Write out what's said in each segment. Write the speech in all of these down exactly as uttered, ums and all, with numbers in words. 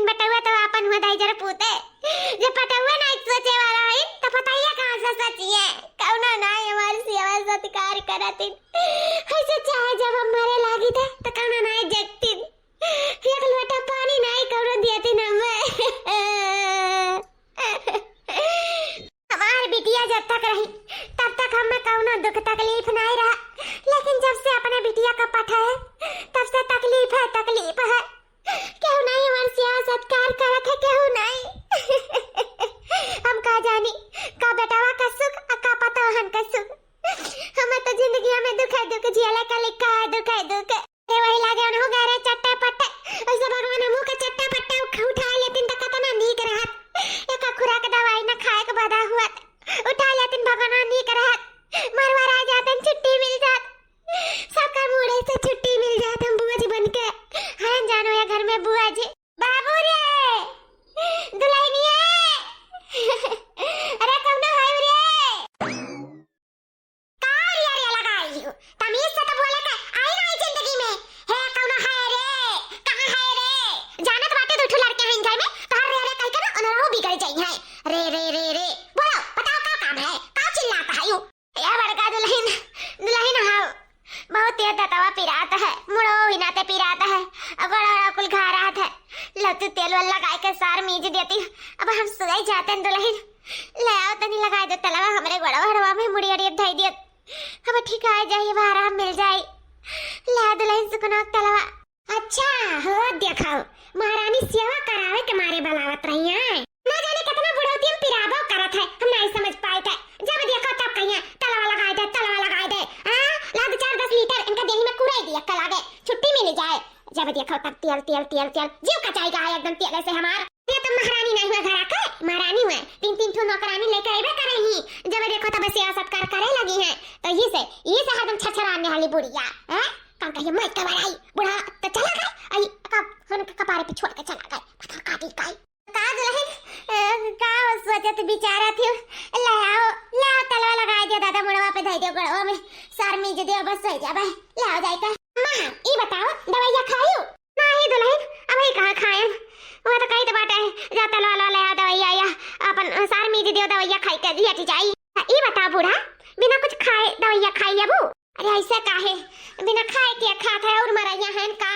बेटउआ तो आपन हुआ दाई जरा पूते। जब पटउआ नाहीं सोचे वाला है, तो पतइया कहाँ से सोचिए? कउनो नाहीं हमार सेवा सत्कार करत है। ऐसे चाहे जब हम मरे लागी थे, तो कउनो नाहीं जगती। एक लोटा पानी नाहीं कउनो दियती ना मैं। हमार बिटिया जब तक रही, तब तक हमें कउनो दुख तकलीफ नाहीं रहा, लेकिन जब से अपने बिटिया का पठा है, तब से तकलीफ है, तकलीफ है। केहू नाहीं हमार सेवा सत्कार करत है, केहू नाहीं। हम का जानी, का बेटवा का सुख, आ का पतोहन का सुख। हमें तो जिंदगिया में दुख है, दुख जियला का लिखा है, दुख है, दुख। ए वही लागे उनहु गए रहे चट्टे पट्टे, वैसे भगवान हमहू के चट्टे पट्टे उठ-, उठा लेतिन त कतना नीक रहत। एक खुराक दवाई न खाए के बदा हुआ, उठा लेतिन भगवान नीक रहत। मरवा रह जातन, छुट्टी मिल जात, सबका मुड़े से छुट्टी मिल जात, हम बुआ जी बन के हरन जानो या घर में बुआ जी। बाबू रे, दुल्हनिया, अरे कउनो है रे? का रे, रे लगाई हो? तमीज से तो बोले के आई ना जिंदगी में। हे, कउनो है रे? कहाँ है रे? जानत बाटे दू ठो लड़के हैं घर में, तोहर रे रे कह के ना उनहु बिगड़ जाई हैं। रे, रे, रे, रे। बोलो, बताओ का काम है? का चिल्लात है यू? ए बड़का दुल्हन, दुल्हन हाउ। बहुत तेज दतवा पिरात है, मुड़ो ही नाते पिरात है। अब बड़ा बड़ा कुल घा रहत है। लो तू तेल वेल लगाए के सार मीज देती। अब हम सुधर जाते हैं दुल्हन। ले आओ तनी लगाए दो तेलवा हमरे गोड़वा हड़वा में मुड़ी अड़ियत धई दियत। अब ठीक आ जाई, अब आराम मिल जाई। ले दुल्हन सुकनो तेलवा। अच्छा हो, देखाओ, महारानी सेवा करावे के मारे बलावत रही है। ना जाने कितना बुढ़ौती हम पिराबो करत है, हम नहीं समझ पाए थे। जब देखो तब कहिए, "तेलवा लगाए दे, तेलवा लगाए दे।" हाँ, ला दो चार दस लीटर इनका देही में कुराई दिया, कल आगे छुट्टी मिल जाए। जब देखो तब तेल, तेल, तेल, तेल, जीव कचाई गा है एकदम तेले से हमार। ये तो महारानी नहीं हुआ घर आके, महारानी हुआ, तीन तीन ठो नौकरानी लेके अबे करे ही। जब देखो तब सेवा सत्कार करे लगी है, तो ये से, ये से हरदम छछराने वाली बुढ़िया, हैं? का कहिए, "मैं तो बड़ाई, बूढ़ा तो चला गए, आई का उनके कपारे पे छोड़ के चला गए, पता काटी काई।" का दुल्हन, अ, का सोचत बिचारत हो? ले आओ, ले आओ, तेलवा लगाए दे दादा, मुड़वा पे धई दे, गोड़वा में सार मीज दे, बस हो जाबे। ले आओ जाए का। अम्मा, ई बताओ, दवाइया खायू? नाही दुल्हन, अबही कहाँ खाएम? वो तो कही तो बाटे, जा तेलवा ले आओ, दवाइया या अपन सार मीज दियो, दवाइया खाई के लेट जाई। ई बताओ बूढ़ा, बिना कुछ खाए दवाइया खाई लेबू? अरे ऐसे काहे? बिना खाए के खात है और मरैया है का?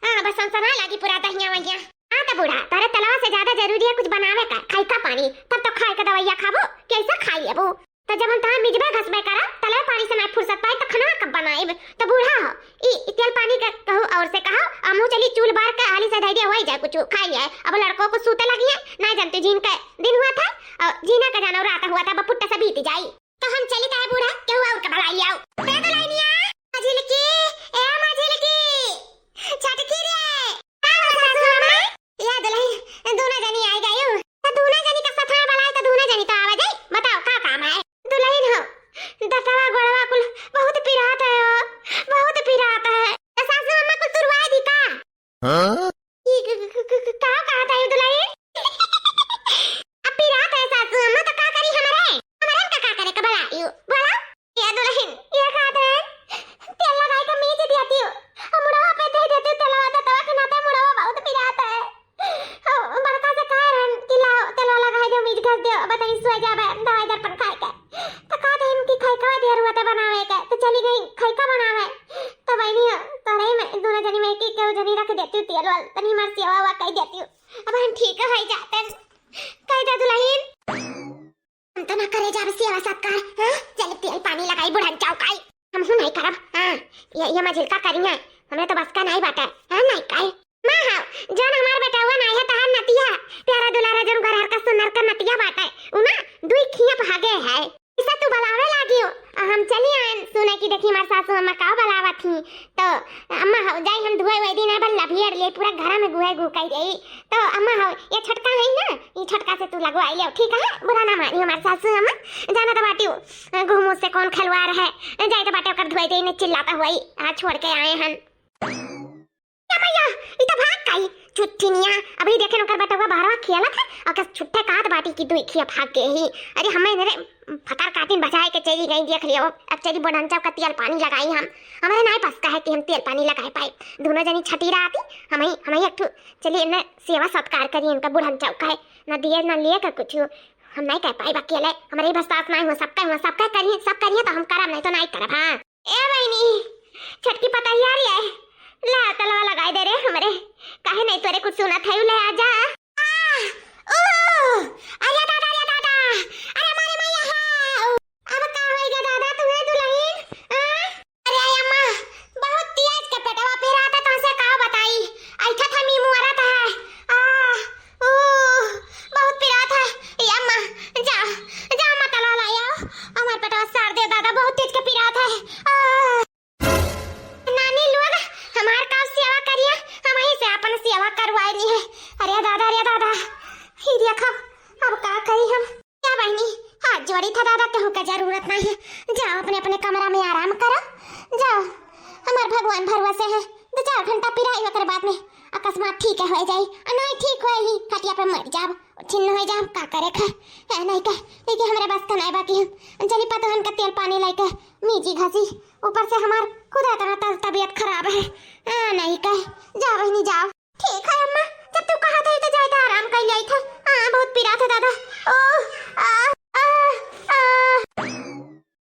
हाँ, बस सनसनाए लागी पूरा दहिया वहिया। हाँ तो बूढ़ा, तोरे तेलवा से ज्यादा जरूरी है कुछ बनावे का, खाई का पानी, तब तो खाए के दवाइया खाबो, कैसे खाई लेबू? तो जब हम तहां मिजबे घसबे करा, तेलवा पानी से ना फुर्सत पाई तो खनवा कब बनाएब? तो बूढ़ा हो, ई, ई तेल पानी के कहू और से कहो, आ मुँह चली चूल बार के हाली से धई दे, होई जाए कुछ खाई लिया। अब लड़को को सूते लगी है, ना जानते जीन के दिन हुआ था और जीना का जानो रात हुआ था, बपुट्टा से बीत जाई। तो हम चली ताए बूढ़ा, केहू और के भलाई आओ। दे दुल्हनिया, मझिलकी, ए मझिलकी, छटकी रे। का हो सासू अम्मा? या दुल्हन, दूना जनी आई गयो। तो दूना जनी का सथवा बलाए तो दूना जनी तो आवा जाई। बताओ का काम है? दुल्हन हो, दतवा गोड़वा कुल बहुत पिरात है हो, बहुत पिरात है। तो सासू अम्मा कुल तुरवाए दी का? हाँ? ई क-, क-, क-, क-, का कहत है दुल्हन? अब पिरात है सासू अम्मा, तो का करी हमरे? हमरे का, का करे के भला? यू, बोलो। ये दुल्हन, ये का दुल्हन? तेल लगाए के मीज देती हो। हम मुड़वा पे दे देती हो, तेलवा दतवा के नाते मुड़वा बहुत पिरात है। ओ, बड़का से कहे रहन कि लाओ, तेलवा लगाए दो, मीज घस दो, बताई सो जाबे, दवाई दर्पण खाए के। तो कह देन कि खैका ढेर हुआ था बनावे के, तो चली गई खैका बनावे। तो बहनी हो, तोरे में दोनों जनी में एक एक जनी रख देती हूँ तेल वाल, तनी हमार सेवा हुआ कह देती हूँ। अब हम ठीक हो जाते हैं। कह दे दुल्हन। हम तो ना करे जाबे सेवा सत्कार, हाँ? चल तेल पानी लगाई बुढ़न चौकाई। हम हूँ नहीं करब, हाँ? ये, ये मझिलका करिया, हमरे तो बस का नहीं बाटे, हाँ? नहीं कर। माँ हो, जौन हमार बेटवा नाई है, तहार नतिया, प्यारा दुलारा जौन गरहर का सुनर का नतिया बाटे, उ ना दुई खिया भागे है। ऐसा तू बलावे लागी हो, आ हम चली आयन सुने कि देखी हमार सासू अम्मा का बलावत ही। तो अम्मा हो जाई, हम धुए वही दिन है, बल्ला भी अड़िए पूरा घरा में गुहे गु कई देई। तो अम्मा हो, ये छोटका है ना, ये छोटका से तू लगवाई ले, ठीक है? बुरा ना मानी हमार सासू अम्मा, जाना तो बाटी घूमू से कौन खिलवाड़ है, जाए तो बाटे ओकर धुए दे ने चिल्लाता हुआ ही, आ छोड़ के आए हन। या मैया, ई तो भाग गई। छुट्ठिनिया, अभी देखे ओकर बेटवा बाहरवा खेलत है, ओकर छुट्ठे कहत बाटी कि दुई खिया भाग गए ही। अरे हमें रे फतर काटिन बजाए के चली गई, देख लियो। अब चली बोढ़न चौका तेल पानी लगाई हम। हमारे नाई बस का है कि हम तेल पानी लगाए पाए। दोनों जनी छठी रहती, हम ही, हम ही एक ठो चली इन्हें सेवा सत्कार करी इनका बुढ़न चौका है। ना दिए ना लिए का कुछ, हम नहीं कर पाए अकेले। हमारे ही बस सास नाई हो, सबका हो, सबका करिए, सब करिए तो हम करब, नहीं तो नहीं करब। हाँ। ए बहिनी, छोटकी पतहिया रे, ला तलवा लगाई दे रे हमरे। काहे नहीं तोरे कुछ सुनत है, ले आजा। आ, ऊ, अरे दादा, अरे दादा, अरे मारे मैया, हाँ, ऊ, अब का होइगा दादा तुम्हें दुल्हन? आ? अरे अम्मा, बहुत तेज के पेटवा पिरात है, तुमसे का बताई, ऐठा था मी मुआरा था। आ, ऊ, बहुत पिरात है। ए अम्मा, जा, जा अम्मा, तलवा लाई आओ, हमार पेटवा सार दे दादा, बहुत तेज के पिरात है। आ। नानी लोग, हमार का सेवा करिया, हम ही से अपन सेवा करवाए रही है। अरे दादा, अरे दादा, ही देखो, अब का करी हम? क्या बहिनी, हाथ जोड़ी था दादा, कहूँ का जरूरत नहीं है, जाओ अपने अपने कमरा में आराम करो, जाओ, हमार भगवान भरोसे है, दो चार घंटा पिराई, ओकर बाद में अकस्मात ठीक है हो जाई, आ नहीं ठीक होए ही खटिया पे मर जाब, छिन्न हो जाब, का करे खा, है नहीं कह, लेकिन हमरे बस का नहीं बाकी हम चली पतोहन का तेल पानी लेके मीजी घसी, ऊपर से हमार खुद इतना तल तबीयत खराब है। आ, नहीं कह, जा बहिनी जाओ। ठीक है अम्मा, जब तू कहा था तो जाए तो आराम कर लिया था। हाँ, बहुत पिरात है दादा। ओ, आ, आ, आ, आ।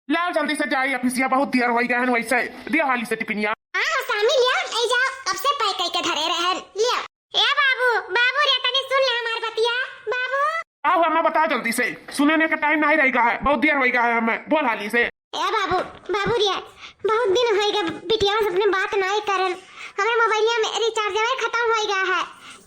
लाओ जल्दी से जाई ऑफिसिया, बहुत देर हो गया है वैसे। दिया हाली से टिफिनिया। हाँ, सामी लिया, ए जाओ, अब से पैक करके धरे रहन। लिया। ए बाबू, बाबू रे, तनी सुन ले हमार बतिया, बाबू। आओ अम्मा, बता जल्दी से, सुने ने का टाइम नहीं रहेगा है, बहुत देर होइगा है हमें, बोल हाली से। ए बाबू, बाबू रे, बहुत दिन होइगा बिटिया से अपने बात नहीं करन, हमें मोबाइलिया में रिचार्ज है खत्म होइगा है।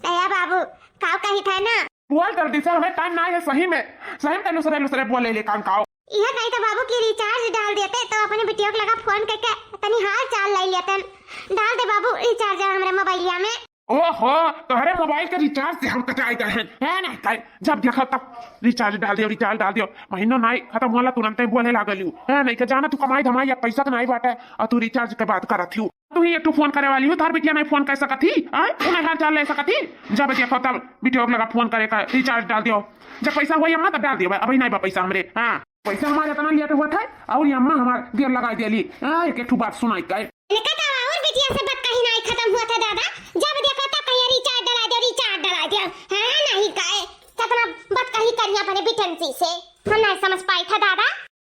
ए बाबू, काव कही था ना? बोल जल्दी से, हमें टाइम नहीं है सही में, सही में लुसरे लुसरे बोले ले कान काव। यह कही था बाबू कि रिचार्ज डाल देते तो अपने बिटिया के लगा फोन करके तनी हाल चाल ले लेतन। डाल दे बाबू रिचार्ज हमरे मोबाइलिया में। ओहो, तोहरे मोबाइल के रिचार्ज से हम कटाई गए हैं, है नहीं कहे? जब देखो तब रिचार्ज डाल दियो, रिचार्ज डाल दियो। महीनो नाई खत्म होला, तुरंते बोले लागल यू, है नहीं के? जाना तू कमाई धमाई या पैसा के नाई बाटे, और तू रिचार्ज के बात करत यू। तू ही एक ठो फोन करे वाली हो, तोहर बिटिया नहीं फोन कर सकत ही, आय? तू नहीं हाल चाल ले सकत ही? जब देखो तब बिटिया के लगा फोन करे का, रिचार्ज डाल दियो। जब पैसा हुआ अम्मा तब डाल दियो, अभी नहीं बा पैसा हमरे। हाँ। पैसा हमार इतना लेट हुआ था और ये अम्मा हमार देर लगाई देली। हाँ, एक, एक ठो बात सुनाई का। इनका तो और बिटिया से बात कहीं नहीं खत्म हुआ था दादा। जब देखो तब कहीं रिचार्ज डला दो, रिचार्ज डला दो। हाँ, नहीं काहे? कितना बात कही करी अपने बिटंसी से। हम नहीं समझ पाई था दादा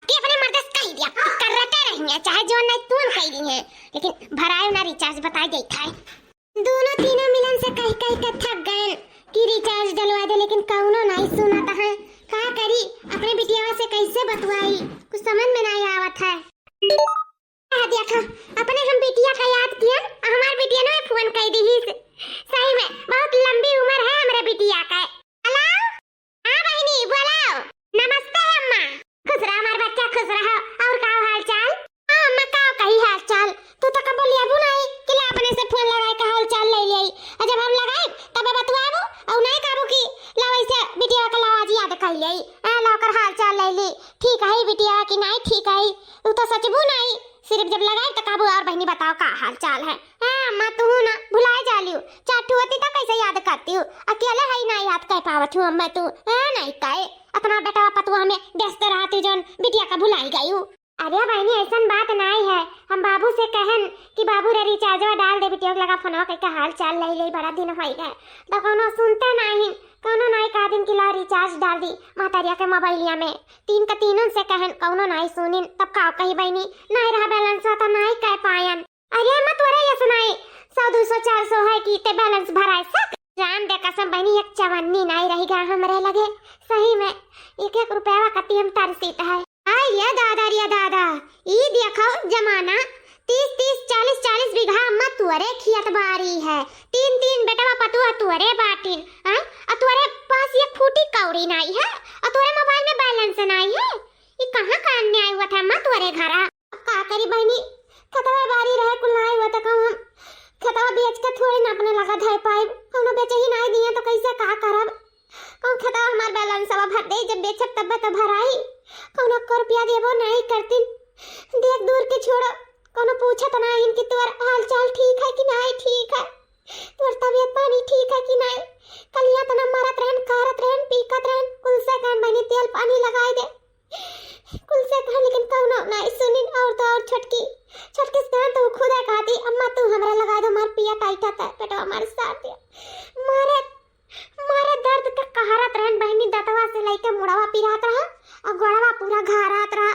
कि अपने मर्द से कही दिया। कर रहते रही है, चाहे जो नहीं तू कह रही है, लेकिन भराए ना रिचार्ज बताई देता है। दोनों तीनों मिलन से कह कह के थक गए कि रिचार्ज डलवा दे, लेकिन कौनो नहीं सुनत है। का करी, अपने बिटिया से कैसे बतवाई, कुछ समझ में नहीं आवत है। आ देखा, अपने हम बिटिया का याद कियन, हमार बिटिया ने फोन कर दी। सही में बहुत लंबी उम्र है हमरे बिटिया का। हेलो। हाँ बहिनी, बोलाओ। नमस्ते अम्मा। खुश रहो हमार बच्चा, खुश रहो। और का हाल चाल? हाँ अम्मा, का कही हाल चाल? तू तो कबो लेबू नहीं कि ला अपने से फोन लगाए का हाल चाल ले ले। और जब हम लगाए तब बतवाबू और नहीं कहबू कि ला वैसे बिटिया का लाओ आज याद कर ले। हाँ, ला ओकर हाल चाल ले ले। ठीक है बिटिया कि नहीं ठीक है? तू तो सचबू नहीं। सिर्फ जब लगाए तो कहबू और बहिनी बताओ का हाल चाल है। हाँ अम्मा, तू ना भुलाए जालियो। चार ठो होती तो कैसे याद करती हूँ? अकेले है ही ना याद कर पावत हूँ अम्मा तू। हाँ, नहीं कहे। अपना बेटवा पतुआ में व्यस्त रहती जौन बिटिया का भुलाई गई हूँ। अरे बहिनी, ऐसन बात नाई है। हम बाबू से कहन कि बाबू रे रिचार्जवा डाल दे, बिटिया के लगा फोनवा करके हाल चाल ले ले, बड़ा दिन होई गए। तो कौनो सुनते नहीं, कौनो नाई कह दिन कि ला रिचार्ज डाल दी महतरिया के मोबाइलिया में। तीन का तीनों से कहन, कौनो नाई सुनिन। तब का कही बहिनी, नाई रहा बैलेंस तो नाई कह पायन। अरे अम्मा, तोरे ये सुनाई, सौ, दो सौ, चार सौ है कि ते बैलेंस भराए सक? राम दे कसम बहिनी, एक चवन्नी नाई रही गा हमरे लगे। सही में, एक एक रुपया कति हम तरसीत है। आय रे दादा, रे दादा, ई देखो जमाना, तीस तीस, चालीस चालीस बीघा अम्मा तोरे खियत बारी है। तीन तीन बेटवा पतुआ तोरे बाटिन, हैं? आ तोरे पास एक फूटी कौड़ी नाई है, आ तोरे मोबाइल में बैलेंस नाई है। ई कहाँ का अन्याय हुआ था अम्मा तोरे घरा? अब का करी बहिनी, खेतवा बारी रहे कुल नाई हुआ था, कहूँ हम खेतवा बेच के थोड़ी ना अपने लगा धर पाइब, कौनो बेचे ही नाई दिए तो कैसे का करब? कहूँ खेतवा हमार बैलेंसवा भर दे, जब बेचब तब तो भराई, कौनो को रुपया देबो नाई करतिन। देख दूर के छोड़ो, कौनो पूछत नाई कि तोर हाल चाल ठीक है कि नाई ठीक है। तोर तबियत पानी ठीक है कि नाई? कलिया तना मरत रहन, कारत रहन, पीकत रहन, कुल से कहन बहिनी तेल पानी लगाए दे। कुल से कहन लेकिन कौनो नाई सुनिन। और तो और छोटकी, छोटकी से कहन तो खुदे कहती, "अम्मा तू हमरा लगाए दो, मार पिया टाइट है, पेटवा मार सार दिया।" मारे, मारे दर्द के कहरत रहन बहिनी, दतवा से लइके मुड़वा पिरात रहा और गोड़वा पूरा घारात रहा।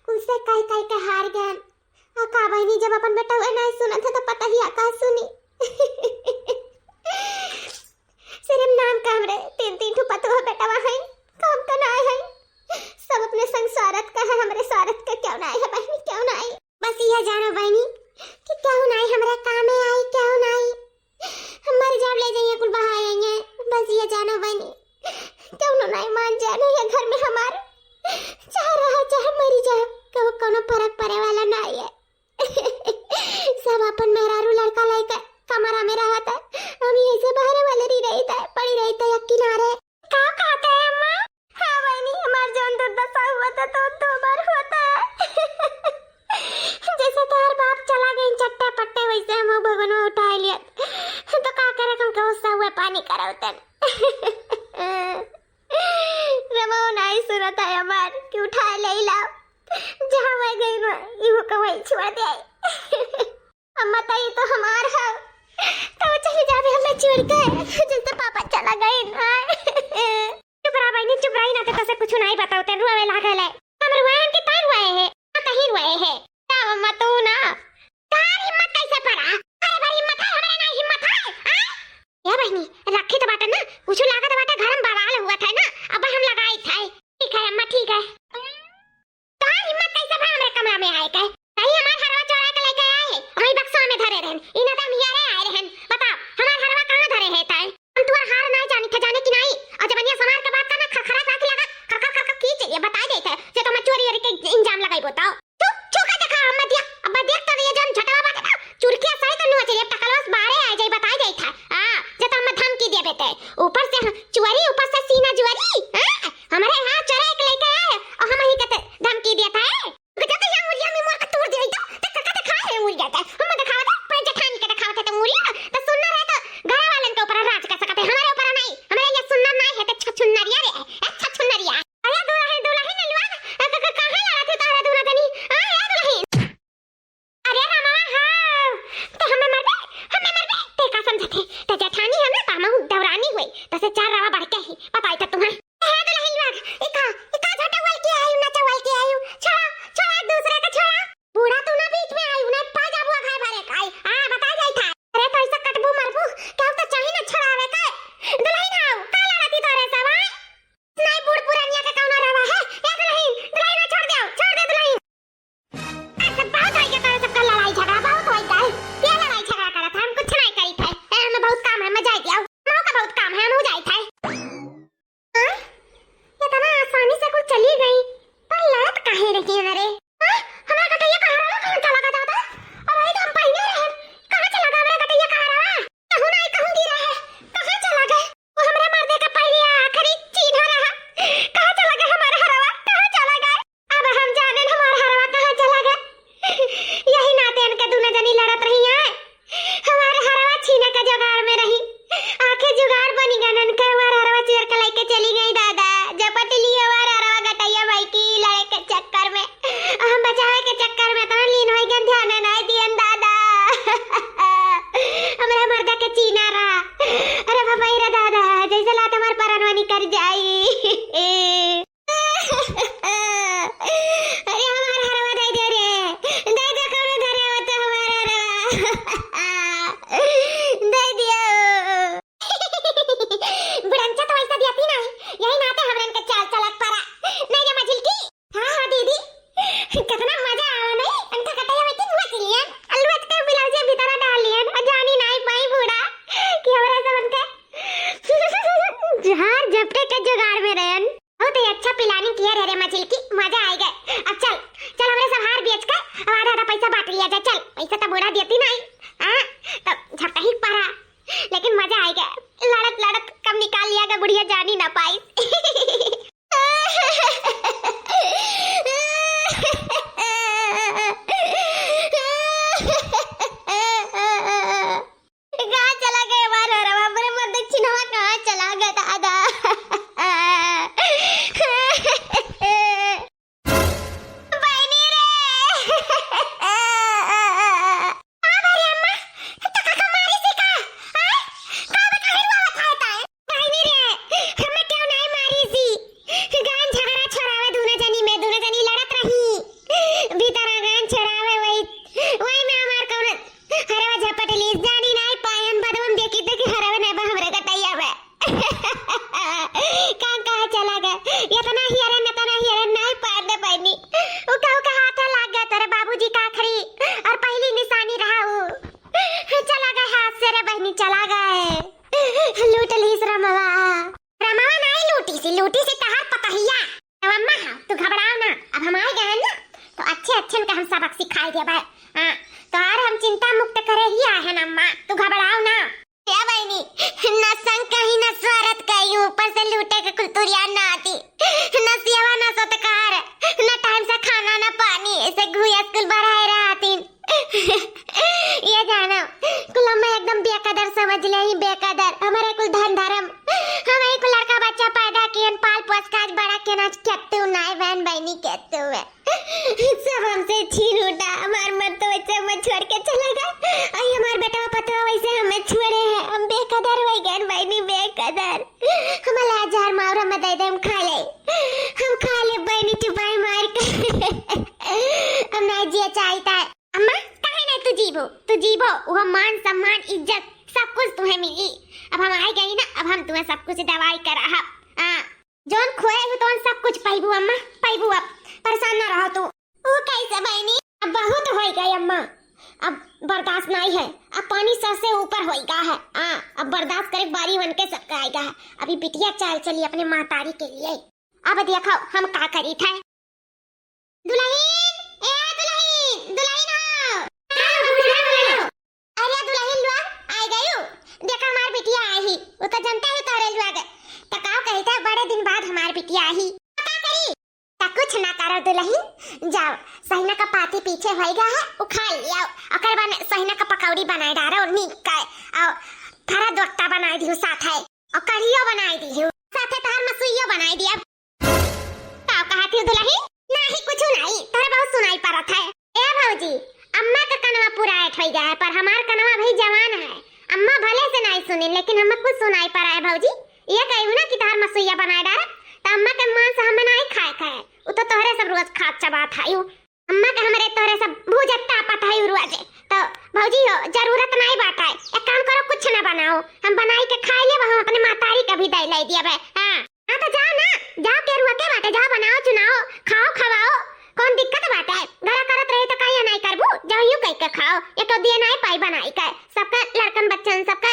कुल से कह कह के हार गए। आ का बहिनी, जब अपन बेटवा नाई सुनत है तो पता ही आ का सुनी। सिर्फ नाम का हमरे तीन तीन ठो पतोह बेटवा है, काम का नाई है। सब अपने संग स्वार्थ का है, हमरे स्वार्थ का क्यों नाई है बहिनी, क्यों नाई? बस ये जानो बहिनी कि क्यों नाई हमरे कामे आई, क्यों नाई। हम मर जाब ले जाइए कुल बहाएंगे। बस ये जानो बहिनी, क्यों नाई मान जानो ये घर में हमार, चाहे रहा चाहे मरी जा, कबो कोनो फर्क पड़े वाला नाई है। सब अपन मेहरारू लड़का लइके कमरा में रहत है, हम यही से बाहर वाले रही रही थे, पड़ी रही थे एक किनारे। का कहते हैं अम्मा? हाँ बहिनी, हमार जौन दुर्दशा हुआ था तो, तो हमार होता है। जैसे तोहर बाप चला गए चट्टे पट्टे, वैसे हम भगवान उठा लिया। तो का करे, हम के गुस्सा हुआ पानी करावतन। रमो नाई सुनत है हमार कि उठा ले लाओ। जहाँ वह गई ना, इहो का वही छोड़ दे आई। अम्मा, त ई तो हमार है, तो चली जाबे हमें छोड़ के, जैसे पापा चला गए ना। चुप रहा बहिनी, चुप रही ना, तो तसे कुछ नहीं बताओ, ते रुआवे लागल है। हम रुआए हैं कि तार रुआए है? हाँ, कहीं रुआए है। क्या अम्मा, तू ना? तार हिम्मत कैसे पड़ा? अरे, बड़ी हिम्मत है, हमारे ना हिम्मत है, हाँ? ए बहिनी, रखी तो बाटे ना, कुछ लागत बाटे घर में बवाल हुआ था ना, अब हम लगाई था। ठीक है अम्मा, ठीक है। तोहार हिम्मत कैसे भा हमरे कमरा में आए के? कहीं हमार हरवा चोरा के लेके आए है? वही बक्सा में धरे रहन। ई ना तो हम हियारे आए रहन। बताओ, हमार हरवा कहाँ धरे है ताई? हम तुअर हार ना जानी थे, जाने कि नाई? और जबनिया समार के बात करना, खरखरा के आँखी लगा, खरखर खरखर की चाहिए, बताए देते हैं, जे तो मैं चोरी वोरी के इंजाम लगाई बताओ। तू छू के देखा, हम दिया, अब देख तो ये जौन झटवा बाटे ना, चुरकिया सही तो नुआ चलिए, टकलवा से बाहरे आ जाई, बताए देते हैं। हाँ, जे तो हम धमकी दिए बेटे। ऊपर से चुअरी, ऊपर से सीना जुअरी, हाँ? हमरे यहाँ चोरा के लेके आए और हम ही के धमकी देता है। जब यहाँ मुरिया में मोर का तोड़ दिया तो, तो काका दिखाए है मुरिया का। हम दिखावत है, अपने जेठानी के दिखावत है तो मुरिया, तो सुनना रहे तो घर वालन के ऊपर राज कर सकते, हमारे ऊपर नहीं। हमारे ये सुनना नहीं है तो छछुन्नरिया रे, ए छछुन्नरिया। अरे दुल्हन, दुल्हन ने लुआ, क-, क-, कहाँ लड़ा थे तारा दुल्हन तनी? आ, ए दुल्हन। अरे रामा, हाँ, ते हमें मरबे, हमें मरबे, ते का समझते? ते जेठानी है ना, तो हम दौरानी हुई, तो से चार रवा बढ़ के ही, बताई तो तुम्हें। हे दुल्हन लोग, इका, इका झटवल के आयु, नचवल के आयु, छोड़ा, छोड़ा, एक दूसरे के छोड़ा। बूढ़ा तू ना बीच में आयु, ना पा जाबू अघाय भरे का आई। हाँ, बता जाई था। अरे तो ऐसा कटबू मरबू, क्या तो चाही ना छोड़ावे का। दुल्हन आओ, का लड़ती तोरे सब, हाँ? नहीं, बूढ़ पुरानिया के कौनो रवा है? ए दुल्हन, दुल्हन ना छोड़ दे, छोड़ दे दुल्हन। आज बहुत होई गया तारा सबका लड़ाई झगड़ा, बहुत होई गया। ये लड़ाई झगड़ा करत है, हम कुछ नहीं करी थे। ए, हमें बहुत काम है, मैं जाई दिया। हम का बहुत काम है, हम जाई थे। हाँ? इतना आसानी से कुछ चली गई, पर लड़त काहे रही है रे? हाँ? हमारा गटैया कहाँ रहा? कहाँ चला गया दादा? और वही तो हम पहने रहे। कहाँ चला गया हमारा गटैया कहाँ रहा? कहूँ ना, कहूँ गिरा है। कहाँ चला गया? वो हमरा मर्दे का पहली आखिरी चीन्हा रहा। कहाँ चला गया हमारा हरवा? कहाँ चला गया? अब हम जाने हमारा हरवा कहाँ चला गया। यही नाते इनके दोनों जनी लड़त रही हैं। हमारा हरवा छीने के जुगाड़ में रही। आखिर जुगाड़ बनी गनन के हमारा हरवा चोर के लेके चली गई दादा। जपट ली हमारा हरवा गटैया माई की लड़े के चक्कर में। हम बचावे के चक्कर में इतना लीन हो गए, ध्यान नहीं दियन दादा। हमरा मर्दा के चीना रहा। अरे बाबा रे दादा, जैसे लात हमार परनवा निकर जाई। अरे हमार हरवा दे दे रे, दे दे कौनो घरे हो तो हमार हरवा। दे दिया। बुढ़नचा तो वैसा दिया थी ना, यही नाते हमरन के चाल चलत परा। नहीं रे मझिलकी, हाँ, हाँ, दीदी, कितना मजा आवा नहीं? अंठा कटाई में तीन हुआ चिलियन, अलुआ के ब्लाउज भीतर डाल लियन, और जानी नाई पाई बूढ़ा कि हमरा सब उनके झार झपटे के जुगाड़ में रहन। बहुत ही अच्छा planning किया रे, रे मझिलकी, मजा आएगा। अब चल, चल हमरे सब हार बेच के अब आधा आधा पैसा बांट लिया जाए। चल, पैसा तो बूढ़ा देती नहीं, हाँ, तो झपटा ही परा, लेकिन मजा आएगा। लड़त लड़त कम निकाल लिया गया, बुढ़िया जानी ना पाई। कहाँ चला सिलूटी से तहार पतहिया। अब अम्मा, हाँ, तू घबराओ ना, अब हम आए गए हैं ना, तो अच्छे अच्छे इनका हम सबक सिखाए देबे। हाँ, तोहार हम चिंता मुक्त करे ही आए हैं ना अम्मा, तू घबराओ ना। ए बहिनी, न संग कहीं, न स्वार्थ कहीं, ऊपर से लूटे के कुल तुरिया नाती, न सेवा, न सत्कार, न टाइम से खाना, न पानी, ऐसे घुया स्कूल बढ़ाए रहतीन। ये जानो, कुल हमें एकदम बेकदर समझ ले ही, बेकदर। हमारे कुल धन धर्म, हम एक लड़का बच्चा पैदा कियन, पाल पोस के आज बड़ा कियन, आज केतु नाय बहन बहिनी केतु है। सब हमसे छीन उठा, हमार मर्द तो वैसे हमें छोड़ के चला गया, और ये हमार बेटवा पतवा वैसे हमें छोड़े हैं, हम बेकदर हो गए बहिनी, बेकदर। हमारे हजार मावरा में दे दे, हम खा ले, हम खा ले बहिनी चुपाई मार के। अब नहीं जिया चाहता है। अम्मा, काहे नहीं तू जीबो? तू जीबो, वो मान सम्मान इज्जत सब कुछ तुम्हें मिली। अब हम आए गई ना, अब हम तुम्हें सब कुछ दवाई करा। हाँ, हाँ, जौन खोए हो तौन सब कुछ पाइबू अम्मा, पाइबू। अब परेशान ना रहो तू। वो कैसे बहनी? अब बहुत हो गए अम्मा, अब बर्दाश्त नहीं है, अब पानी सर से ऊपर होइगा है। हाँ, अब बर्दाश्त करे बारी बन के सबका आएगा है। अभी बिटिया चाल चली अपने महतारी के लिए। अब देखो हम का करी थे। दुलहिन, ए दुलहिन, दुलहिन हो। हाँ, बूढ़ा बोलो। अरे दुलहिन लोग, आइ गयू। देखा हमार बिटिया आई ही, वो तो जनता ही तोहरे लोग। तो का कही था, बड़े दिन बाद हमार बिटिया आई ही। तो का करी? तो कुछ ना करो दुलहिन, जाओ, सहिना का पाती पीछे होइगा है, उखाड़ लियाओ। ओकर बाद सहिना का पकौड़ी बनाए डारो, नीक का, और फरा दोक्ता बनाए दियो साथ है, और कढ़ियो बनाए दियो, साथ है तोहर मसुइयो बनाए दिया। का कहत ही दुलहिन? नाही, कुछ नाही, तोहरे बहुत सुनाई परत है। ए भौजी, अम्मा का कनवा पूरा ऐठ होइ गया है, पर हमार कनवा अभी जवान है। अम्मा भले से नाही सुनिन, लेकिन हमें कुछ सुनाई परा है भौजी। ये कहू ना कि तोहर मसुइया बनाए डारब, त अम्मा के मान से हमें नाही खाए खाए, वो तो तोहरे सब रोज खात चबात है। अम्मा के हमरे तोहरे सब भूजत तापत है रोज। तो भौजी हो, जरूरत नाही बात है, एक काम करो, कुछ ना बनाओ, हम बनाई के खाए लेब, हम अपने महतारी के भी दे ले दियब। हाँ। हाँ, तो जाओ ना, जाओ, केरुआ के बाटे, जाओ, बनाओ, चुनाओ, खाओ, खवाओ, कौन दिक्कत बाटे? घरा करत रही तो काहे नाही करबू? जाओ, यूं कह के खाओ, ये तो दिए नाही पाई बनाई के। सबका लड़कन बच्चन, सबका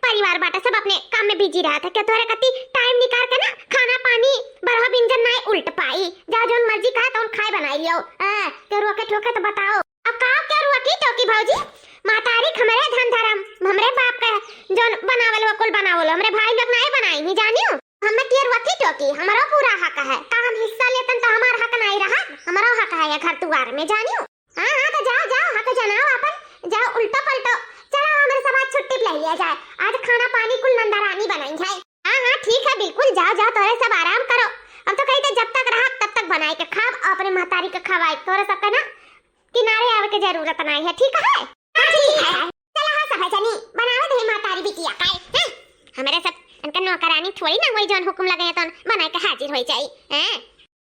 परिवार बाटे, सब अपने काम में busy रहत है। क्या तोहरे कती time निकाल के ना खाना पानी बरहो बिंजन नाही उल्ट पाई? जाओ, जौन मर्जी कहा तौन खाए बनाई लियो। आ, केरुआ के ठोके तो बताओ। अब का केरुआ की टोकी भौजी? महतारी हमरे धन धर्म, हमरे बाप का जौन बनावल हो, कुल बनावल हो, हमरे भाई लोग नाही बनाई, नहीं जानियो। हमें केरुआ की टोकी, हमरो पूरा हक है। का हम हिस्सा लेतन तो हमार हक नाही रहा? हमरो हक है ये घर दुआर में, जानियो। हाँ, हाँ, तो जाओ, जाओ, हक जनाओ अपन, जाओ उल्टो पलटो। चलो, हमरे सब आज छुट्टी ले लिया जाए, आज खाना पानी कुल नंदा रानी बनाई है। हाँ, हाँ, ठीक है, बिल्कुल, जाओ, जाओ, तोहरे सब आराम करो। हम तो कही थे जब तक रहा तब तक बनाई के खाब और अपने महतारी के खवाई। तोहरे सबके ना किनारे आवे के जरूरत नाही है, ठीक है? हाँ, ठीक है। चलो, हाँ, सब जनी बनावे दे महतारी बिटिया का, हैं? हमरे सब इनका नौकरानी थोड़ी ना होई, जौन हुकुम लगे तो बनाए के हाजिर होई जाई, हैं?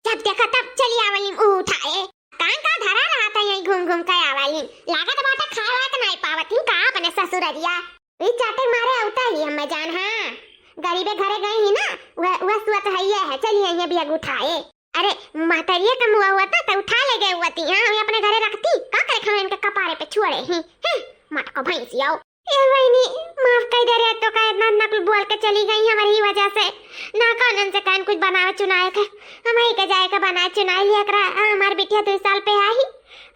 जब देखा तब चली आवली मुंह उठाए। कान का धरा रहा था यहीं घूम घूम के आवली। लागत बाटे खाए वाए के नाही पावत ही का अपने ससुररिया। ई चाटे मारे अउता ही हमें जान, हाँ। गरीबे घरे गई ही ना, वह, वह सुअत है ये है, चली आई है बिया उठाए। अरे, महतरिये का मुआ हुआ था, तो उठा ले गए हुआ थी, हाँ, हमें अपने घरे रखती, का करे हम इनके कपारे पे छोड़े ही, हैं, मटको भैंसी आओ। ए बहिनी, माफ कर दे रे, तो का इतना नकल बोल के चली गई हमारी ही वजह से, ना कौन इनसे कहन कुछ बनावे चुनाए के, हम ही के जाए के बनाए चुनाए लिया करा, हाँ, हमार बिटिया दो साल पे आई,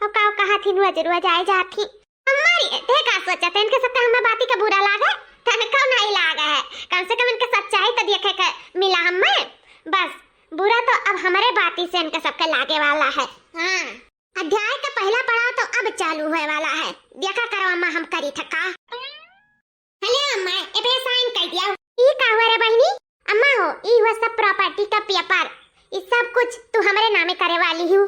अब का कहा थी, रोज रोज आए जात ही। अम्मा रे, ते का सोचा थे, इनके सबके हमें बाती का बुरा लागे, तन कौन नहीं लागे है, कम से कम इनके सच्चाई तो देखे के मिला हमें, बस। बुरा तो अब हमरे बाती से इनका सबके लागे वाला है। हाँ, अध्याय का पहला पड़ाव तो अब चालू होए वाला है। देखा करो अम्मा, हम करी थका। हेलो अम्मा, ए पे sign कर दिया। ई का हुआ रे बहिनी? अम्मा हो, ई हुआ सब property का paper, ई सब कुछ तू हमरे नामे करे वाली हूँ।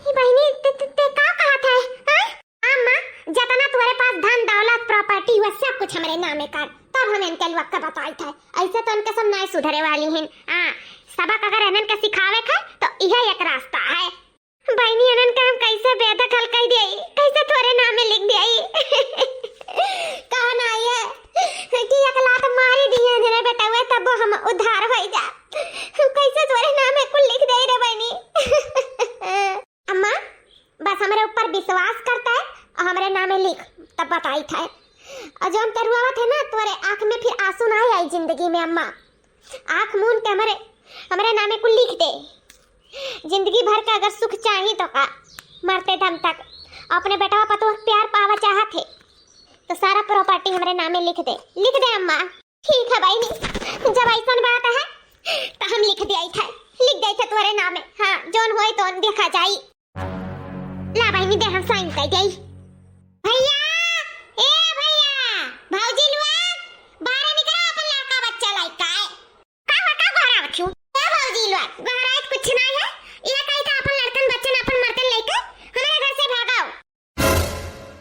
ई बहिनी, ते, ते, ते का कहत है? हाँ? अम्मा, जतना तुम्हारे पास धन दौलत property हुआ सब कुछ हमरे नामे कर, तब हम इनके लोग के बताई थे। ऐसे तो इनके सब नहीं सुधरे वाली हैं। हाँ, सबक अगर इनन के सिखावे के तो यह एक रास्ता है। बहिनी, इनन के हम कैसे बेदखल कर दिए, कैसे तोरे नामे लिख दिए? कहा ना ये कि एक लात मारी दिए रे बेटा, वे तब हम उद्धार हो जा। हम कैसे तोरे नामे कुल लिख दे रे बहिनी? अम्मा, बस हमरे ऊपर विश्वास करता है और हमरे नामे लिख, तब बताई था। और जो हम तरुआवत है ना, तोरे आँख में फिर आंसू ना आई जिंदगी में अम्मा। आँख मून के हमरे, हमरे नामे कुल लिख दे। जिंदगी भर का अगर सुख चाही तो का, मरते दम तक अपने बेटवा पतोह के प्यार पावा चाहत है तो सारा property हमरे नामे लिख दे, लिख दे अम्मा। ठीक है बहिनी, जब ऐसन बात है तो हम लिख दिया था, लिख दिया था तोरे नामे। हाँ, जौन होए तो देखा जाई। ला बहिनी, दे हम sign कर देई। भैया, ए भैया, भौजी लोग, बाहर निकला, अपन लड़का बच्चा लइका है। का हो, का गोहरावत हो? ए भौजी लोग, गोहराइत कुछ ना है। ये कही था अपन लड़कन बच्चन अपन मर्दन लइके हमरे घर से भागाओ।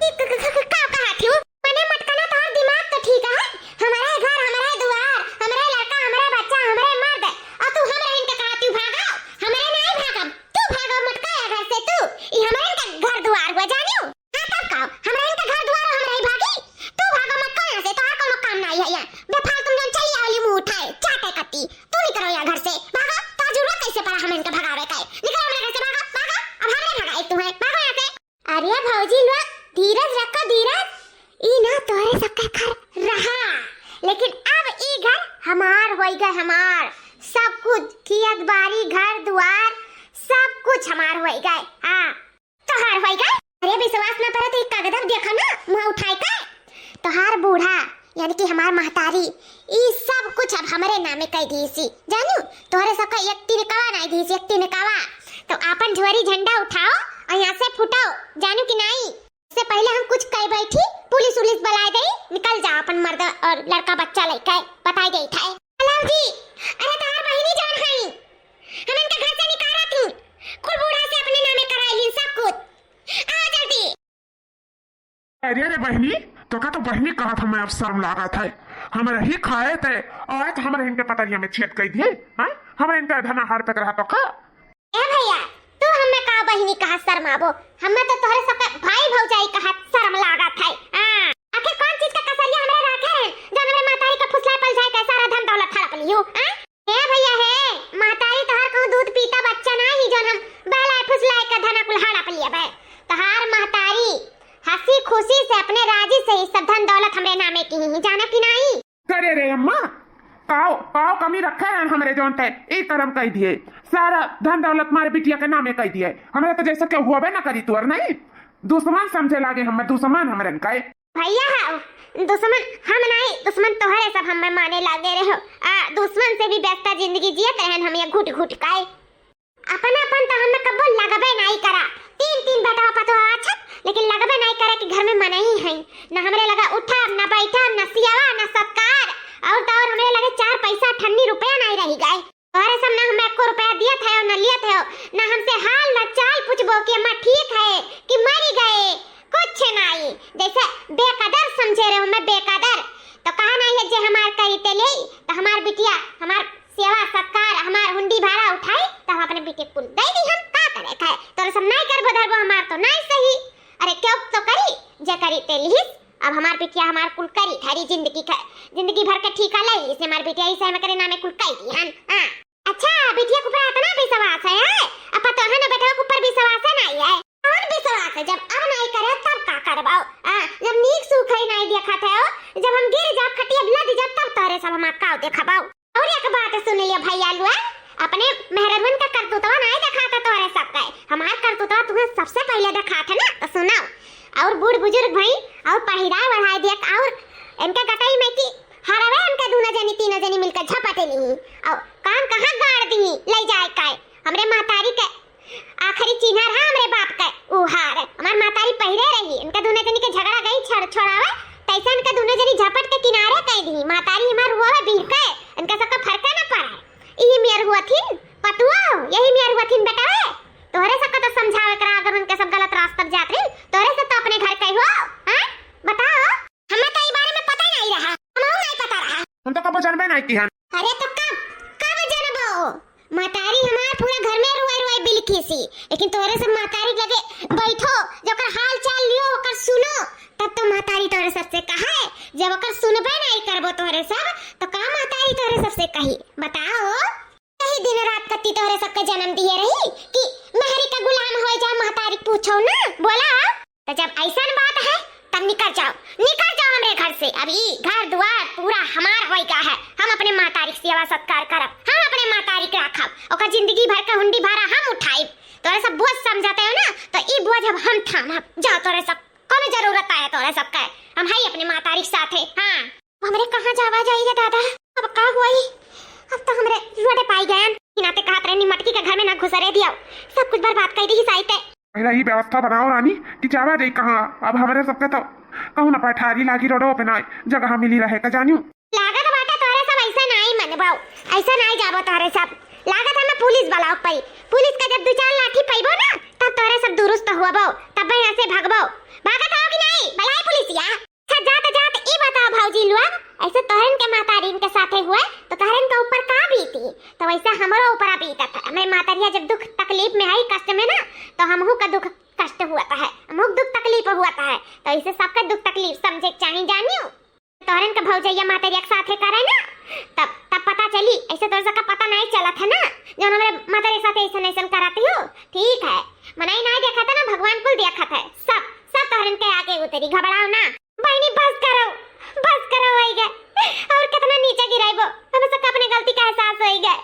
ई क-, क-, क-, क-, का कहत हो? मने मटकना, तोहर दिमाग तो ठीक है। हमरे घर, हमरे दुआर, हमरे लड़का, हमरे बच्चा, हमरे मर्द, और तू हमरे इनके कहत हो भागाओ। हमरे नहीं भागम, तू भागो मटका या घर से तू। ई हमरे इनके घर दुआर हुआ, जानियो। हाँ, तब का? हमरे इनके घर दुआर, हमरे ही भागी। तू भागो मटका यहाँ से, तोहर कोनो काम नहीं है यहाँ। बेफालतू में जौन चली आवली मुंह उठाए, चाटे कत्ती। तू निकलो यहाँ घर से, भागो। तो जरूरत कैसे पड़ा हम इनके भगावे का? निकलो हमरे घर से, भागो, भागो। अब हमरे भगाई तू है, भागो यहाँ से। अरे भौजी लोग, धीरज रखो, धीरज। ई ना तोहरे सबके घर रहा, लेकिन अब ई घर हमार होई गए, हमार। सब कुछ, खेत बारी, घर दुआर, सब कुछ हमार होई गए। हाँ, तोहार होई गए। अरे विश्वास ना पड़े तो ई कागदब देखो ना, मुँह उठाई के। तोहार बूढ़ा, यानी कि हमार महतारी, ई सब कुछ अब हमरे नामे कह दीसी। जानू, तोहरे सबका एक तिनकवा नहीं दीसी, एक तिनकवा। तो आपन झोरी झंडा उठाओ और यहाँ से फुटाओ, जानू कि नहीं? इससे पहले हम कुछ कह बैठी, पुलिस उलिस बुलाए दे, निकल जा अपन मर्द और लड़का बच्चा लेके, बताई देई थे। हेलो जी, अरे तोहार बहिनी जौन हई, हम इनके घर से निकाला थी, कुल बूढ़ा से अपने नामे कराई ली सब कुछ। आओ जल्दी। अरे रे बहिनी, तोका तो बहिनी कहत हमें अब शर्म लागत है। हमरा ही खाए ते, आज हमरा इनके पतरिया में छेद कर दिए, हाँ? हमरा इनके धना हार पे रहा तो का? ए भैया, तू हमें का बहिनी कहा शर्माबो? हमें तो तोहरे सबके भाई भौजाई कहा शर्म लागत है। हाँ, आखिर कौन चीज का कसरिया हमरा राखे हैं, जो हमरे महतारी का फुसलाए पलझाए के सारा धन दौलत हड़प लियो, हाँ? हे भैया हे, महतारी तोहार कहूँ दूध पीता बच्चा ना ही, जौन हम बहलाए फुसलाए के धना कुल हड़प लिया बे। तोहार महतारी हंसी खुशी से अपने राजी से ही सब धन दौलत हमरे नामे की ही, जाना कि नहीं? अरे रे अम्मा, काव, काव कमी रखे हैं हमरे जौन ते, ई करम कह दिए, सारा धन दौलत मारे बिटिया के नामे कह दिए। हमरा तो जैसे केहू होबे ना करी तोर नहीं, दुश्मन समझे लागे हमें, दुश्मन हमरन का। भैया हो, दुश्मन हम नहीं, दुश्मन तोहरे सब हमें माने लागे रहे हो। आ, दुश्मन से भी व्यस्त जिंदगी जियत रहन हम ये घुट घुट काए। अपन अपन तो हमें कब्बो लगबे नहीं करा। तीन तीन बेटा पतो आछत, लेकिन लगबे नहीं करे कि घर में मनई है। न हमरे लगा उठब, न बैठब, न सियावा, न सत्कार, और तो और हमरे लगे चार पैसा ठन्नी रुपया नहीं रही गए। तोहरे सब ना हमें एको रुपया दियत है, न लियत है, न हमसे हाल न चाल पूछबो कि अम्मा ठीक है कि मरी गए, कुछ नहीं। जैसे बेकदर समझे रहे हमें, बेकदर। तो कहा नहीं है जे हमार करी ते ले, तो हमार बिटिया, हमार सेवा सत्कार, हमार हुंडी भाड़ा उठाई, तो हम अपने बिटिया कुल दे दी, हम का करे खाए। तोहरे सब नहीं करबो धरबो, हमार तो नहीं सही। अरे क्यों तो करी, जे करी ते लिहिस। अब हमार बिटिया हमार कुल करी धरी जिंदगी का, जिंदगी भर के ठीका ले लिहिस हमार बिटिया, इसे हम करे नामे कुल कह दी हन। हाँ। अच्छा, बिटिया के ऊपर इतना विश्वास है, हैं? अब पतोहन बेटवा के ऊपर विश्वास है नहीं है? कौन विश्वास है? जब अब नहीं करे तब का करबाओ? हाँ, जब नीक सुख है नहीं देखत है हो, जब हम गिर जाब खटिया लद जाब तब तोहरे सब हमार काव देखबाओ। और एक बात सुन लिया भैया लुआ, अपने मेहररुन का करतूतवा नहीं दिखाता तोहरे सब का, हमार करतूतवा तुम्हें सबसे पहले दिखात है ना, तो सुनाओ। और बूढ़ बुजुर्ग भाई और पहिराए बढ़ाए दिया और इनके गटई में की हरवे इनके दोनों जनी तीनों जनी मिलकर झपटे ली और कान कहाँ गाड़ दी ले जाए का, हमरे महतारी के आखिरी चिन्ह रहा हमरे बाप के उ हार। हमार महतारी पहिरे रही, इनका दोनों जनी के झगड़ा गई छड़ छोड़ावे, तैसे इनका दोनों जनी झपट के किनारे कह दी। महतारी हमार हुआ है बीर के, इनका सबका फर्क ना पड़ा। यही मेर हुआ थी पतुआ, यही मेर हुआ थी बेटा। तोहरे सबका तो समझावे करा, अगर उनके सब गलत रास्ता पर जात रही, तोहरे सब तो अपने घर के हो, हैं? बताओ। हमें तो ई बारे में पता नहीं रहा, हमहू नहीं पता रहा। हम तो कबो जानबे नहीं की हन। अरे तो कब, कब जानबो? महतारी हमार पूरा घर में रुआई रुआई बिलखी सी, लेकिन तोहरे सब महतारी लगे बैठो, जो ओकर हाल चाल लियो, ओकर सुनो, तब तो महतारी तोहरे सबसे कहे। जब ओकर सुनबे नहीं करबो तोहरे सब, तो का महतारी तोहरे सबसे कही? बताओ। यही दिन रात कत्ती तोहरे सबके जन्म दिए रही कि मेहरी का गुलाम हो जा, महतारी पूछो ना, बोला। तो जब ऐसन बात है, तब निकर जाओ, निकर जाओ हमरे घर से। अब ई घर दुआर पूरा हमार होइगा है। हम अपने महतारी के सेवा सत्कार करब, हम अपने महतारी के राखब, ओकर जिंदगी भर का हुंडी भारा हम उठाइब। तोरे सब बोझ समझते हो ना, तो ई बोझ अब हम थामब। जाओ तोरे सब, कौन जरूरत है तोरे सब के? हम हई अपने महतारी के साथे। हाँ, अब हमरे कहाँ जावा जाई रे दादा? अब का होई? अब तो हमरे रोडे पाई गयन। इनाते कहत रहनी मटकी के घर में ना घुसरे दियो, सब कुछ बर्बाद कर दी साइते। पहला ई व्यवस्था बनाओ रानी कि जावा जाई कहाँ। अब हमरे सबके तो कहूँ ना पठारी लागी, रोडो पे ना जगह मिली रहे का जानियो। लागत बाटे तोरे सब ऐसे नाई मनबाऊ, ऐसे नाई जाबो तोरे सब। लागत हमें पुलिस बुलाओ पड़ी। पुलिस का जब दो चार लाठी पइबो ना, तब तोरे सब दुरुस्त होबो, तब यहाँ से भगबो। भागत हो कि नहीं? बुलाए पुलिसिया। अच्छा, जात जात ई बताओ भौजी लोग, ऐसे तोहरन के महतारिन के साथे हुए तो तोहरन के ऊपर का बीती, तो वैसे हमरो ऊपर बीतत है। हमरे महतारिया जब दुख तकलीफ में है, कष्ट में ना, तो हमहू का दुख कष्ट हुआ है, हमहू का दुख तकलीफ हुआ है, तो ऐसे सबके दुख तकलीफ समझे के चाही जानियो। तोहरन के भौजैया महतारिया के साथे करे ना, तब तब पता चली। ऐसे तोर सबका पता नहीं चलत है ना, जौन हमरे महतारी के साथे ऐसन ऐसन करत हो। ठीक है, मनई नहीं देखत है ना, भगवान कुल देखत है। सब सब तोहरन के आगे उतरी, घबराओ ना। बहनी बस करो, बस करो, होई गए। और कितना नीचे गिराइबो? हमें सबका अपने गलती का एहसास होई गए।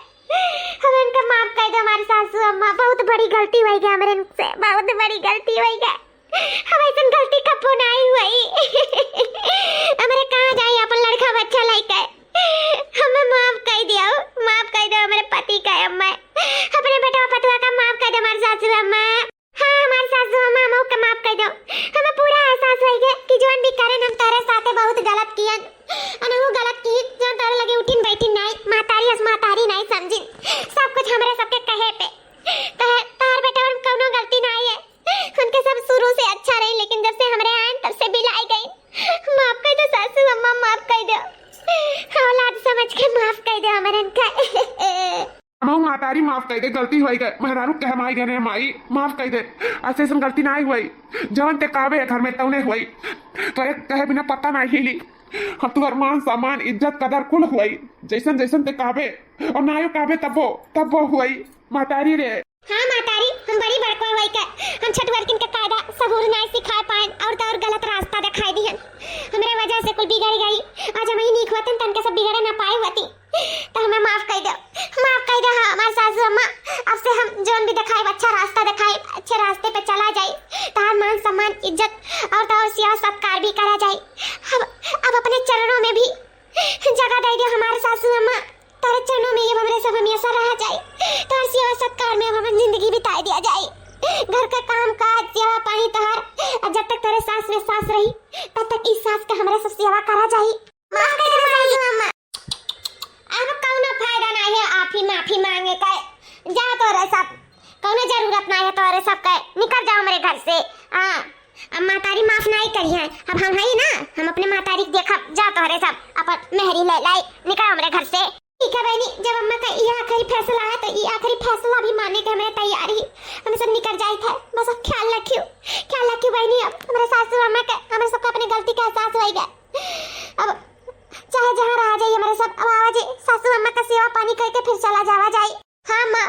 हमें इनका माफ कर दो हमारी सासू अम्मा, बहुत बड़ी गलती होई गए हमरे इनसे, बहुत बड़ी गलती होई गए। हम ऐसन गलती कबो नाई हुई। हमरे कहाँ जाई अपन लड़का बच्चा लेके? हमें माफ कर दियो, माफ कर दो हमरे पति का अम्मा, अपने बेटवा पतुआ का माफ कर दो हमारी सासू अम्मा। हाँ, हमार सासू अम्मा, हमहू के माफ कर दो। हमें पूरा एहसास होई गए कि जौन भी करन हम तोरे साथे बहुत गलत कियन। अनहू गलत की, जौन तोरे लगे उठिन बैठिन नाई, महतारी अस महतारी नाई समझिन। सब कुछ हमरे सबके कहे पे। तोहर, तोहर बेटा में कौनो गलती नाई है। उनके सब शुरू से अच्छा रही, लेकिन जब से हमरे आयन तब से बिलाई गई। माफ कर दो सासू अम्मा, माफ कर दो। औलाद समझ के माफ कर दो हमरे इनका। हमहू महतारी माफ कर दे, गलती होई गए, मेहरारू के हम आई गए रे माई, माफ कर दे। ऐसे ऐसन गलती नाई हुई, जवन ते कहबे घर में तौने हुई। तोरे कहे बिना पता नाई हिली। हम तुहर मान सम्मान इज्जत कदर कुल हुई, जैसन जैसन ते कहबे और नायो कहबे तब्बो तब्बो हुई। महतारी रे। हाँ महतारी, हम बड़ी बड़का हुई के हम छठुअरकिन के कायदा सहूर नाई सिखाए पाएन और तो और गलत रास्ता दिखाई दिहन। हमरे वजह से कुल बिगड़ गई। आज हम ही नीक होतन तन के सब बिगड़े ना पाए होती। तो हमें माफ कर दो, माफ कर दो। हाँ, हमार सासू अम्मा, अब से हम जौन भी दिखाई, अच्छा रास्ता दिखाई, अच्छे रास्ते पे चला जाई। तहार मान सम्मान, इज्जत और तोर सेवा सत्कार भी करा जाई। अब, अब अपने चरणों में भी जगह दे दो हमारे सासू अम्मा। तोरे चरणों में अब हमरे सब हमेशा रहा जाई। तोर सेवा सत्कार में अब हमन जिंदगी बिताए दिया जाई। घर का काम काज, सेवा पानी तोहर, और जब तक तोरे सांस में सांस रही, तब तक इस सांस के हमरे सब सेवा करा जाई। माफ कर दे सासू अम्मा। अब कौनो फायदा नहीं है आप ही माफी मांगे का। जा तोरे सब, कौनो जरूरत नहीं है तोरे सब के। निकल जाओ मेरे घर से। हाँ, अब महतारी माफ नहीं करी है। अब हम हई ना, हम अपने महतारी के देखब। जा तोरे सब अपन मेहरी ले लाई, निकल हमरे घर से। ठीक है बहनी, जब अम्मा का ये आखिरी फैसला है तो ये आखिरी फैसला भी माने के हमें तैयार ही। हमें सब निकल जाए थे, बस अब ख्याल रखियो, ख्याल रखियो बहनी। अब हमारे सासू अम्मा के, हमारे सबका अपने गलती का एहसास होई गया। अब चाहे जहाँ रहा जाए हमारे सब, अब आवा जाए सासू अम्मा का सेवा पानी करके फिर चला जावा जाए। हाँ माँ,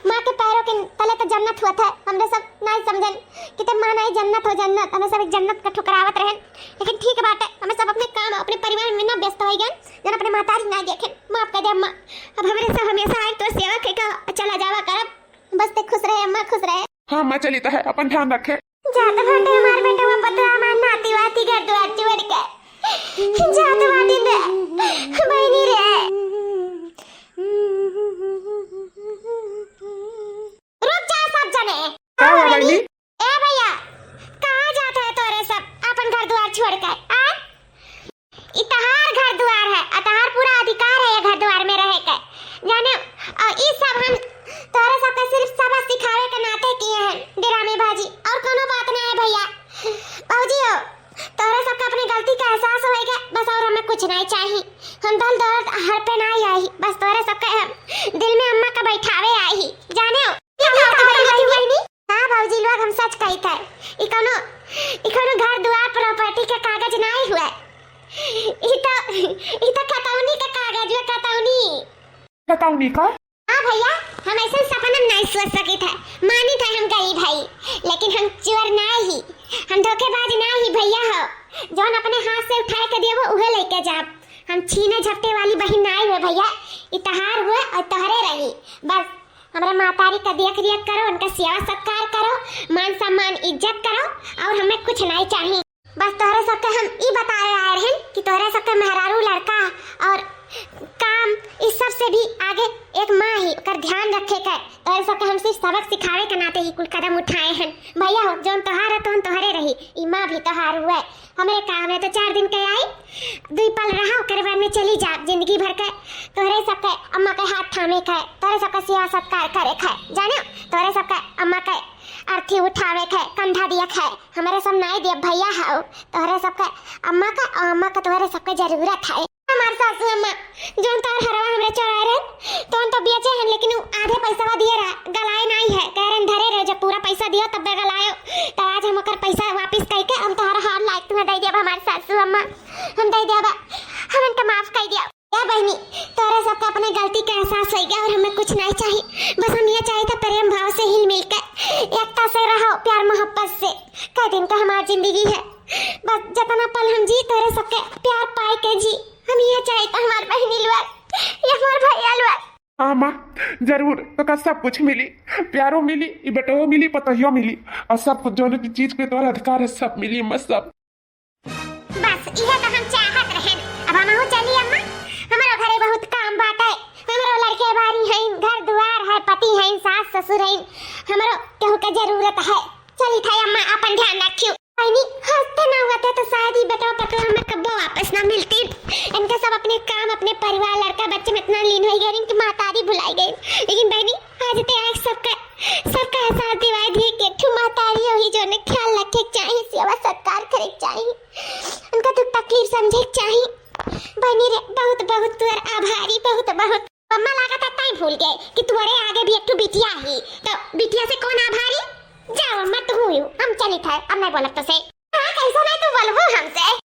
माँ के पैरों के तले तो जन्नत हुआ था। हमरे सब नाई समझन कि ते माँ नाई जन्नत हो जन्नत, हमें सब एक जन्नत का ठुकरावत रहन। लेकिन ठीक बाटे, हमें सब अपने काम, अपने परिवार में ना व्यस्त हो गए, जन अपने महतारी नाई देखे। माफ कर दे अम्मा, अब हमरे सब हमेशा आए तो सेवा के का चला जावा करब। बस ते खुश रहे अम्मा, खुश रहे। हाँ अम्मा, चली तो है, अपन ध्यान रखे। जात बाटे हमार बेटवा, पतोह, हमार नाती वाती, घर दुआर छोड़ के जात बाटे रे, बहनी रे। रुक जा सब जने। का हुआ बहनी? ए भैया, कहाँ जात है तोरे सब अपन घर दुआर छोड़ के? आ? ई तहार घर दुआर है, आ तहार पूरा अधिकार है ये घर दुआर में रहे के, जाने। और ई सब हम तोरे सबके सिर्फ सबक सिखावे के नाते किए हैं, डिरामी भाजी, और कोनो बात ना है भैया। भौजी हो, तोरे सबके अपनी गलती का एहसास होएगा, बस और हमें कुछ नहीं चाहिए। हम दल दौलत हड़पे नहीं आई, बस तोरे सबके हम दिल में अम्मा का बैठावे आई, जाने हो। ई का होता है बहनी? हाँ भौजी लोग, हम सच कही थे। ई कोनो, ई कोनो घर दुआर प्रॉपर्टी के कागज नहीं हुए। ई तो, ई तो खतौनी के कागज हुए, खतौनी। खतौनी का? हाँ भैया, हम ऐसा सपना नहीं सोच सकी थे। मानी थे हम गरीब हई, लेकिन हम चोर नहीं ही, हम धोखेबाज नहीं ही भैया हो। जौन अपने हाथ से उठाए के देबो, उहे लेके जाब। हम छीने झपटे वाली बहिन नाई हुए भइया, ई तहार हुए और तोहरे रही। बस हमरे महतारी का देख रेख करो, उनका सेवा सत्कार करो, मान सम्मान इज्जत करो, और हमें कुछ नाई चाही। बस तोहरे सबके हम ई बताए आए रहन कि तोहरे सबके मेहरारू लड़का और काम, इस सब से भी आगे एक माँ ही, ओकर ध्यान रखे के। तोहरे सबके हम सिर्फ सबक सिखावे के नाते ही कुल कदम उठाए हन। भइया हो, जौन तोहार है, तौन तोहरे रही, ई माँ भी तोहार हुए। हमरे का, हमरे तो चार दिन के आई, दुई पल रहा, ओकरे बाद में चली जा। जिंदगी भर के तोहरे सबके अम्मा के हाथ थामे के, तोहरे सबके सेवा सत्कार करे के, जाने, तोहरे सबके अम्मा के अर्थी उठावे के, कंधा दिया के, हमरे सब नाई दिया भइया हो, तोहरे सबके अम्मा का, अम्मा का तोहरे सबके जरूरत है। हमार सासू अम्मा, जौन तोहर हरवा हमरे चोराए रहे, तौन तो बेचे हन, लेकिन उ आधे पैसवा दिए रहा, गलाए नाई है। कह रहे धरे रहे, जब पूरा पैसा दियो तब गलायो। तब आज हम ओकर पैसा वापिस कइके हम तोहर हार लायक तुम्हें दे देब हमार सासू अम्मा, हम दे देब, हमन के माफ कर दिया। ए बहिनी, तोहरे सबके अपने गलती का एहसास होइ गया और हमें कुछ नाई चाही। बस हम ये चाही था प्रेम भाव से हिल मिल के, एकता से रहो, प्यार मोहब्बत से। कई दिन का हमार जिंदगी है, बस जितना पल हम जी, तोहरे सबके प्यार पाए के जी। हम ये चाही था हमार बहिनी लुआ, ये हमार भइया लुआ। हाँ माँ, जरूर तोका सब कुछ मिली, प्यारो मिली, ई बेटवो मिली, पतोहियो मिली, और सब कुछ जौन चीज के तोहर अधिकार है सब मिली माँ, सब। बस इहे तो हम चाहत रहन। अब हमहू चली अम्मा, हमरो घरे बहुत काम बाटे, हमरो लड़के बारी हैं, घर दुआर है, पति हैं, सास ससुर हैं, हमरो केहू के जरूरत है। चली था अम्मा, अपन ध्यान रखियो। बहिनी, हंसते ना हुआ थे तो शायद ये बेटवा पतोह हमें कब्बो वापस ना मिलती। इनका सब अपने काम, अपने परिवार, लड़का बच्चे में इतना लीन हो गए, इनकी महतारी भुलाई गई। लेकिन बहिनी, आज ते आज सबका, सबका एहसास दिवाई दिए कि एक ठो महतारी होई, जौने ख्याल रखे के चाही, सेवा सत्कार करे के चाही, उनका दुख तकलीफ समझे के चाही। बहिनी रे, बहुत, बहुत तोर आभारी, बहुत, बहुत। अम्मा, लागत है ताई भूल गए कि तुहरे आगे भी एक ठो बिटिया ही, तो बिटिया से कौन आभारी? जाओ अम्मा, तू हुई, हम चली था, अब नहीं बोलब तो से। हाँ, कैसे नहीं तू बोलबू हमसे?